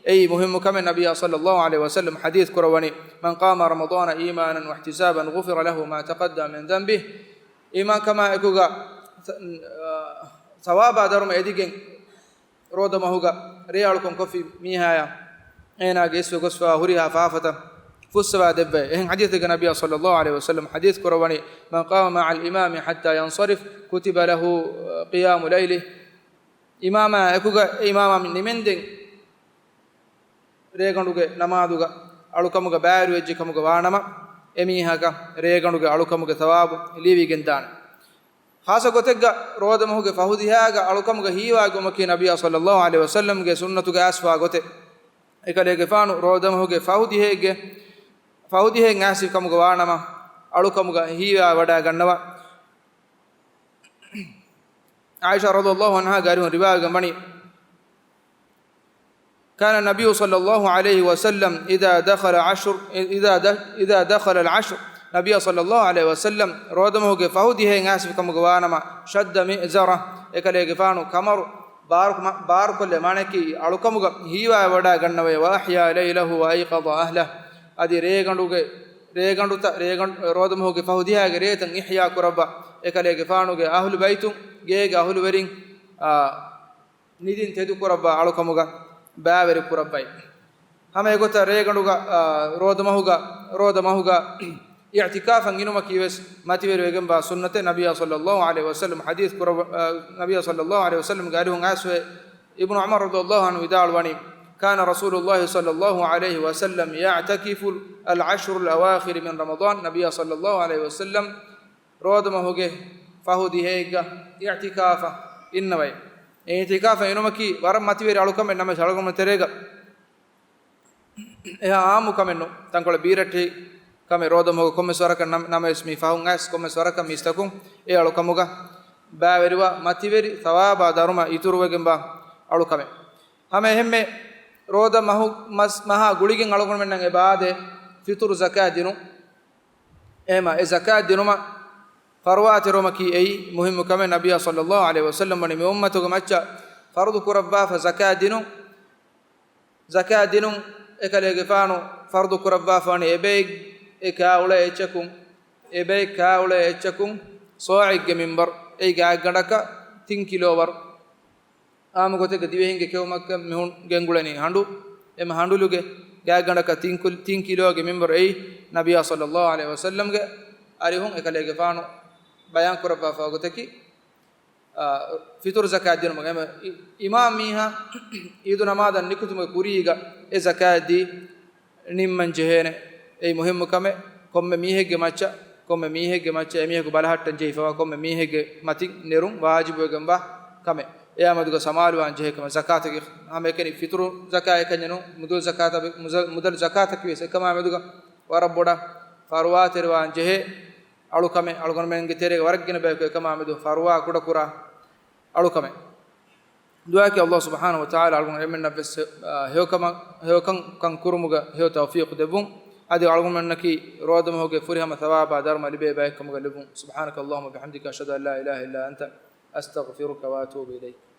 އެއީ މުހިއްމު ކަމެއް. ނަބިއްޔާ ޞައްލައްލާހު ޢަލައިހި ވަސައްލަމް ޙަދީޘް ކުރައްވަނީ، من قام رمضان إيمانا واحتسابا غفر له ما تقدم من ذنبه. އީމާންކަމާ އެކުގަ ސަ، ސަވާބާ ދަރުމަ އެދިގެން ރޯދަ މަހުގަ ރޭ އަޅުކަން ކޮށްފި މީހާޔަށް އޭނާގެ އިސްވެ ގޮސްފާ ހުރިހާ ފާފަތައް ފުއްސަވާ ދެއްވައި. އެހެން ޙަދީޘެއްގަ ނަބިއްޔާ ޞައްލައްލާހު ޢަލައިހި ވަސައްލަމް ޙަދީޘް ކުރައްވަނީ، من قام مع الإمام حتى ينصرف كتب له قيام ليله. އިމާމާ އެކުގަ އިމާމާ ނިމެންދެން ރޭގަނޑުގެ ނަމާދުގަ އަޅުކަމުގަ ބައިވެރިވެއްޖެ ކަމުގަ ވާނަމަ، އެމީހަކަށް ރޭގަނޑުގެ އަޅުކަމުގެ ޘަވާބު ލިޔެވިގެން ދާނެ. ޚާއްޞަ ގޮތެއްގަ ރޯދަމަހުގެ ފަހު ދިހައިގަ އަޅުކަމުގަ ހީވާ ގޮތަކީ ނަބިއްޔާ ޞައްލައްލާހު ޢަލައިހި ވަސައްލަމްގެ ސުންނަތުގަ އައިސްފާ ގޮތެއް. އެކަލޭގެފާނު ރޯދަމަހުގެ ފަހު ދިހައެއްގެ، ފަހު ދިހައެއް އައިސްފި ކަމުގަ ވާނަމަ، އަޅުކަމުގަ ހީވާ ވަޑައިގަންނަވާ. ޢާއިޝާ ރަޟިޔައްލާހު ޢަންހާގެ އަރިހުން ރިވާވެގެން ވަނީ، كان النبي صلى الله عليه وسلم إذا دخل عشر، إذا د، إذا دخل العشر، ނަބިއްޔާ ޞައްލައްލާހު ޢަލައިހި ވަސައްލަމް ރޯދަމަހުގެ ފަހު ދިހައެއް އައިސްފި ކަމުގަ ވާނަމަ، شد مئزره، އެކަލޭގެފާނު ކަމަރު ބާރު، ބާރުކޮށްލެވޭ، މާނައަކީ އަޅުކަމުގަ ހީވާ ވަޑައިގަންނަވައި، وأحيا ليله وأيقظ أهله، އަދި ރޭގަނޑުގެ، ރޭގަނޑުތައް، ރޭގަނޑު، ރޯދަމަހުގެ ފަހު ދިހައިގެ ރޭތައް އިޙްޔާ ކުރައްވާ، އެކަލޭގެފާނުގެ އަހުލު ބައިތުން، ގޭގެ އަހުލުވެރިން، އާ، ނިދިން ތެދުކުރައްވާ އަޅުކަމުގަ ބައިވެރި ކުރައްވައި. ހަމަ އެގޮތަށް ރޭގަނޑުގަ، އާ، ރޯދަމަހުގަ، ރޯދަމަހުގަ އިޢްތިކާފަށް އިނުމަކީ ވެސް މަތިވެރިވެގެންވާ ސުންނަތެއް. ނަބިއްޔާ ޞައްލައްލާހު ޢަލައިހި ވަސައްލަމް ޙަދީޘް ކުރައްވަ، އާ، ނަބިއްޔާ ޞައްލައްލާހު ޢަލައިހި ވަސައްލަމްގެ އަރިހުން އައިސްފައި އިބްނު ޢުމަރު ރަޟިޔައްލާހު ޢަންހު ވިދާޅުވަނީ، كان رسول الله صلى الله عليه وسلم يعتكف العشر الأواخر من رمضان. ނަބިއްޔާ ޞައްލައްލާހު ޢަލައިހި ވަސައްލަމް ރޯދަމަހުގެ ފަހު ދިހައެއްގަ އިޢްތިކާފަށް އިންނަވައި. އެ އިޢްތިކާފަށް އިނުމަކީ ވަރަށް މަތިވެރި އަޅުކަމެއް ނަމަވެސް އަޅުގަނޑު ތެރޭގަ އެހާ އާއްމު ކަމެއް ނޫން. ތަންކޮޅެއް ބީރައްޓެހި ކަމެއް ރޯދަމަހުގެ ކޮންމެސް ވަރަކަށް ނަމ، ނަމަވެސް މި ފަހުން އައިސް ކޮންމެސް ވަރަކަށް މީސްތަކުން އެ އަޅުކަމުގަ ބައިވެރިވާ މަތިވެރި ޘަވާބާ ދަރުމަ އިތުރުވެގެންވާ އަޅުކަމެއް. ހަމަ އެހެންމެ ރޯދަ މަހު، މަސް، މަހާ ގުޅިގެން އަޅުގަނޑުމެންނަށް އެ ބާދޭ ފިޠުރު ޒަކާތް ދިނުން. އެހެމަ އެ ޒަކާތް ދިނުމަށް ފަރުވާތެރިވުމަކީ އެއީ މުހިއްމު ކަމެއް. ނަބިއްޔާ ޞައްލައްލާހު ޢަލައިހި ވަސައްލަމް ވަނީ މި އުއްމަތުގެ މައްޗަށް ފަރުޟު ކުރައްވާފަ ޒަކާތް ދިނުން. ޒަކާތް ދިނުން އެކަލޭގެފާނު ފަރުޟު ކުރައްވާފަ ވަނީ އެބައެއް އެ ކާ އުޅޭ އެއްޗަކުން، އެބައެއް ކާ އުޅޭ އެއްޗަކުން ޞާޢެއްގެ މިންބަރު، އެއީ ގާތްގަނޑަކަށް ތިން ކިލޯ ވަރު. އާއްމު ގޮތެއްގަ ދިވެހިންގެ ކެއުމަށް މިހުން ގެންގުޅެނީ ހަނޑު. އެމަ ހަނޑުލުގެ ގާތްގަނޑަކަށް ތިން ކުލް-، ތިން ކިލޯގެ މިންބަރު އެއީ ނަބިއްޔާ ޞައްލައްލާހު ޢަލައިހި ވަސައްލަމްގެ އަރިހުން އެކަލޭގެފާނު ބަޔާން ކުރައްވާފަ ގޮތަކީ، އާ، ފިޠުރު ޒަކާތް ދިނުމަށް. އެމަ އި-، އިމާމް މީހާ ޢީދު ނަމާދަށް ނިކުތުމުގެ ކުރީގަ އެ ޒަކާތް ދީ ނިންމަން ޖެހޭނެ. އެއީ މުހިއްމު ކަމެއް. ކޮންމެ މީހެއްގެ މައްޗަށް، ކޮންމެ މީހެއްގެ މައްޗަށް އެމީހަކު ބަލަހައްޓަން ޖެހިފަވާ ކޮންމެ މީހެއްގެ މަތިން ނެރުން ވާޖިބުވެގެންވާ ކަމެއް. އެއާ މެދުގަ ސަމާލުވާން ޖެހޭ ކަމެއް. ޒަކާތަކީ ހަމައެކަނި ފިޠުރު ޒަކާތް އެކަންޏެއް ނޫން، މުދަލު ޒަކާތަ-، މުޒަ-، މުދަލު ޒަކާތަކީ ވެސް އެކަމާ މެދުގަ ވަރަށް ބޮޑަށް ފަރުވާތެރިވާން ޖެހޭ އަޅުކަމެއް. އަޅުގަނޑުމެންގެ ތެރޭގަ ވަރަށް ގިނަ ބަޔަކު އެކަމާ މެދު ފަރުވާ ކުޑަކުރާ އަޅުކަމެއް. ދުޢާއަކީ ﷲ ސުބްޙާނަހޫ ވަތަޢާލާ އަޅުގަނޑު އެންމެންނަށް ވެސް، އާ، ހެޔޮކަމަށް، ހެޔޮކަން ކަން ކުރުމުގަ ހެޔޮ ތައުފީޤު ދެއްވުން. އަދި އަޅުގަނޑުމެންނަކީ ރޯދަމަހުގެ ފުރިހަމަ ޘަވާބާ ދަރުމަ ލިބޭ ބައެއްކަމުގަ ލެއްވުން. سبحانك اللهم وبحمدك، أشهد أن لا إله إلا أنت، أستغفرك وأتوب إليك.